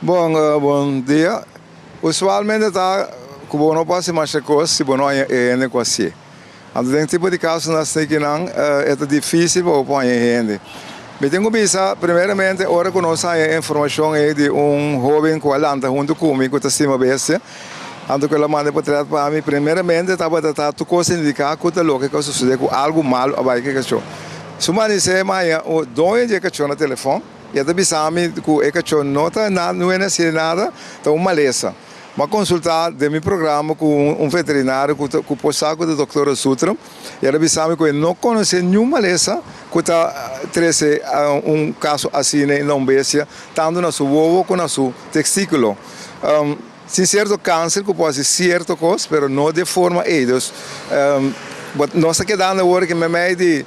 Bon, bon dia. Usualmente ta ku bo no por hasi masha kos si bo no haña e hende ku hasié. Anto den tipo di kasonan asina e ta difísil pa bo por haña e hende. Mi tin ku bisa primeramente ora ku nos haña e informashon ei di un hóben ku a lanta huntu ku mi ku ta stima bestia, anto ku el a manda e potrèt pa mi, primeramente tabata ta tur kos indiká ku ta loke ku a sosodé ku algu malu a bai ku e kachó. Su manisé mi a haña un doño di e kachó na telefòn. I a ta bisa mi ku e kachó no ta no hende hasié nada, ta un malesa. Mi a konsultá den mi programa ku un veterinario ku ta ku por sa ku ta doktor Sutra i el a bisa mi ku e no konosé niun malesa ku ta trese un kaso asina na un bestia, tantu na su wowo ku na su testíkulo. Tin sierto kanser ku por hasi sierto kos, pero no den forma ei. Dus nos ta kedando awor aki meimei di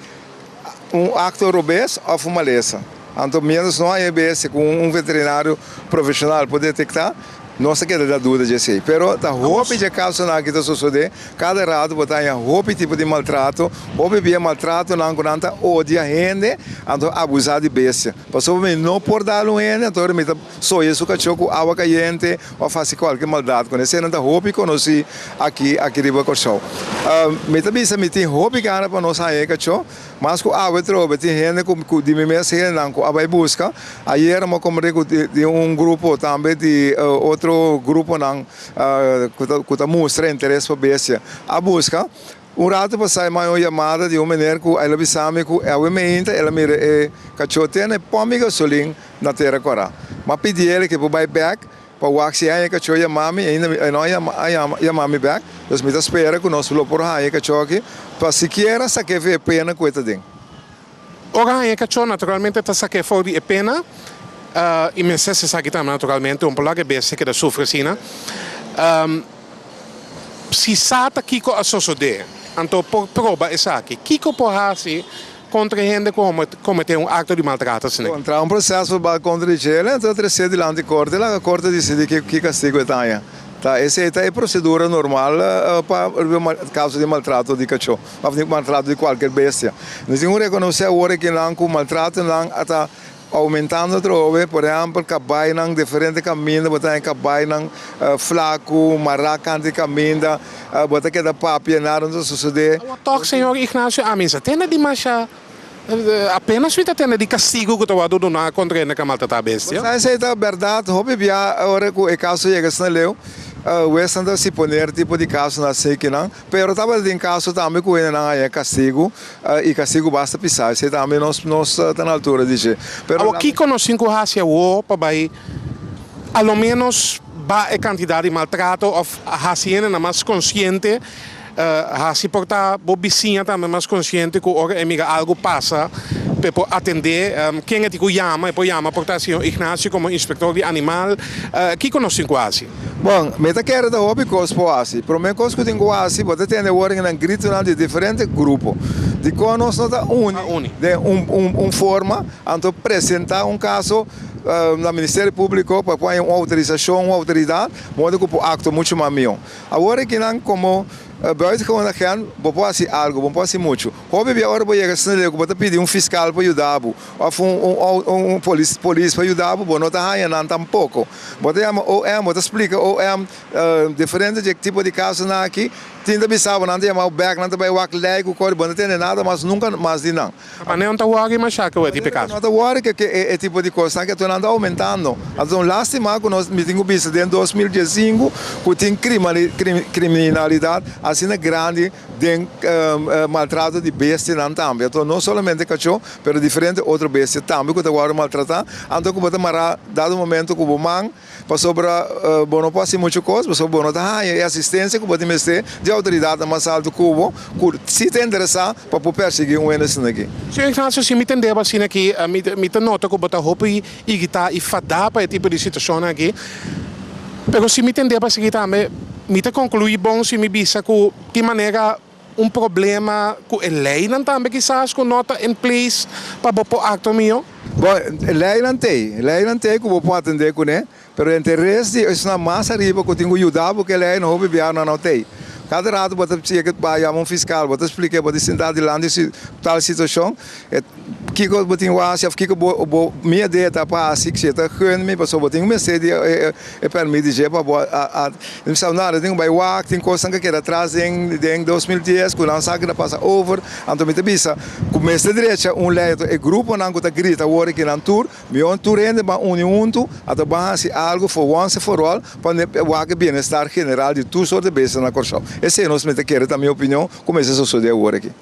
un akto robes òf un malesa. Anto miéntras no haña e bestia ku un veterinario profeshonal por detektá, nos ta keda da duda dje esei. Pero ta hopi dje kasonan aki ta sosodé, kada rato bo ta haña hopi tipo di maltrato, hopi bia maltratonan ku nan ta odia hende, anto abusá di bestia. Pasobra mi no por dal un hende, anto mi ta soya su kachó ku awa kayente òf hasi kualke maldat kuné. Eseinan ta hopi konosí aki aki riba Kòrsou. Mi ta bisa mi tin hopi gana pa nos haña e kachó, mas ku awe trobe tin hende ku ku di mi mes hendenan ku a bai buska. Ayera mi a komprendé ku tin un grupo tambe di otro gruponan ku ta ku ta mustra interes pa bestia a buska. Un rato pasá e manda un yamada di un meneer ku el a bisa mi ku awe meinta el a mira e kachó tene pòmpi gasolin na Tera Kòrá. Mi a pidi el ke por bai bèk Pa wak si haña e kachó yama mi, ainda e no a yama mi bek, dus mi ta spera ku nos lo por haña e kachó aki pa sikiera sak'é for e pena ku e ta den. Ora haña e kachó naturalmente ta sak'é for di e pena i mester hasi esaki tambe naturalmente, un por laga e bestia keda sufri asina. Si sa ta kiko a sosodé, anto por proba esaki. Kiko por hasi Kontra e hende ku kometé un akto di maltrato asina. Kontra un proseso verbal kontra di dje, el ta tresé dilanti korte i laga korte disidí ki kastigu e ta haña. Ta esei ta e prosedura normal pa kaso di maltrato di kachó òf di maltrato di kualker bestia. Nos tin ku rekonosé awor e kinan ku maltratonan a ta Aumentando atrobe, por ehempel, kabainan diferente kaminda, bo ta haña kabainan flaku, mará kant di kaminda, bo ta keda papia, nada no ta sosodé. Awor tòg, señor Ignacio, ami sa tende di masha, apenas mi ta tende di kastigu ku ta wòrdu duná kontra hende ku a maltratá bestia. Bo sa esei ta bèrdat, hopi bia ora ku e kaso yega asina leu, huesnan ta siponer tipo di kasonan así kinan. Pero tabata tin kaso tambe ku hendenan haña kastigu, i kastigu basta pisá. Esei tambe nos nos ta na altura di dje. Pero Awor, kiko nos tin ku hasi awor pa bai a lo ménos ba e kantidat di maltrato òf hasi hendenan mas konsiente, hasi por ta bo bisiña tambe mas konsiente ku ora e mira algu pasa p'e por atendé? Ken e tin ku yama? E por yama por ta señor Ignacio komo inspektor di animal. Kiko nos tin ku hasi? Bon, mi ta kere ta hopi kos por hasi. Prome kos ku tin ku hasi, bo ta tende awor nan gritonan di diferente grupo. Dikon nos no ta uni den un forma, anto presenta un kaso na Ministerio Publiko pa por haña un outorisashon, un outoridat, modo ku por aktua muchu mas mihó. Awor akinan komo buitengewoon agent bo por hasi algu, bo no por hasi muchu. Hopi bia ora bo yega asina leu ku bo ta pidi un fiskal pa yuda bo òf un polis pa yuda bo, bo no ta haña nan tampoko. Bo ta yama OM, bo ta splika OM diferente dje tipo di kasonan aki. Tin ta bisa bo, nan ta yama bo bèk, nan ta bai wak lei ku kòrda, bo no ta tende nada mas, nunka mas di nan. Manera no ta wòri mashá ku e tipo di kaso. No ta wòri ku e tipo di kosnan ke nan ta oumentando. Anto ta un lástima ku nos, mi tin ku bisa den 2015 ku tin kriminalidat asina grandi den maltrato di bestianan tambe. Anto no solamente kachó, pero diferente otro bestia tambe ku ta wòrdu maltratá. Anto ku bo ta mará dado momento ku bo man pasobra bo no por hasi muchu kos, pasobra bo no ta haña e asistensia ku bo tin mester di outoridatnan mas altu ku bo, ku si ta interesá pa por persiguí un hende asina aki. Señor Ignacio, si mi tende bo asina aki, mi ta nota ku bo ta hopi iritá i fadá pa e tipo di situashonnan aki. Pero si mi tende bo asina tambe, mi ta konkluí bon si mi bisa ku tin manera un problema ku e leinan tambe kisas ku no ta in place pa bo por aktua mihó? Bon, leinan t'ei. Leinan t'ei ku bo por atendé kuné, pero interes di esnan mas ariba ku tin ku yuda bo ku e leinan hopi biaha nan no t'ei. Kada ratu bo ta yega bai yama un fiskal, bo ta splik'é, bo ta sinta dilanti di tal situashon, e kiko bo tin wasi òf kiko bo bo mi idea ta pa hasi, si e ta gun mi pasobra bo tin mester di e pèrmit di dje pa bo a a mi sa nada, tin ku bai wak, tin kosnan ku a keda atras den den 2010 ku nan sa ku ta pasa over, anto mi ta bisa ku mester drecha un lei, anto e gruponan ku ta grita awor aki nan tur Mihor tur hende ban uni huntu, a ta ban hasi algu for once and for all pa wak e bienestar general di tur sort di bestia na Kòrsou. Esei nos mester kere, ta mi opinion, ku mester sosodé awor aki.